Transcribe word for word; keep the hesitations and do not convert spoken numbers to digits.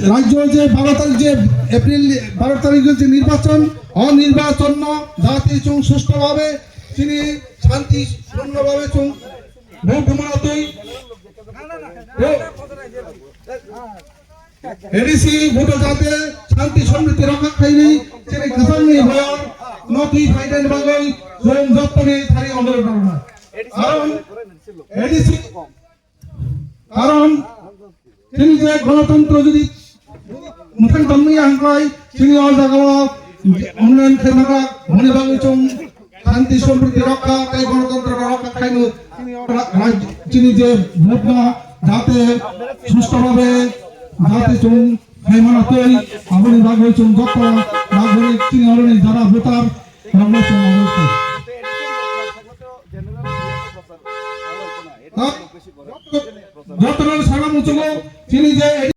রাজ্য যে বারো তারিখ, যে এপ্রিল বারো তারিখে যে নির্বাচন, অ নির্বাচন জাতি চুং সুষ্ঠুভাবে চিনি শান্তি পূর্ণভাবে চুং ভোট মানাতই এডিসি ভোট যাতে শান্তি সমৃদ্ধি রক্ষা খাইনি চিনি গেসাংনি হওয়ার নথি ফাইদানি বাগৈ চুং যত্তনি থারি আন্দোলন করনা। কারণ এডিসি কারণ chini je গণতন্ত্র যদি মুখে দমনি আনবাই চিনি অ জায়গা উন্নয়ন খেলনা মনে বাগৈ চুং শান্তি সমৃদ্ধি রক্ষা তাই গণতন্ত্র রক্ষা খাইনো চিনি যে ভোটনা যাতে সুষ্ঠুভাবে যাতে চুং খাইমানা তৈ আবনি বাগৈ চুং যত নাগরিক চিনি অরনি যারা ভোটার রমনা চুং অবস্থা যত সারা মুচুগো চিনি যে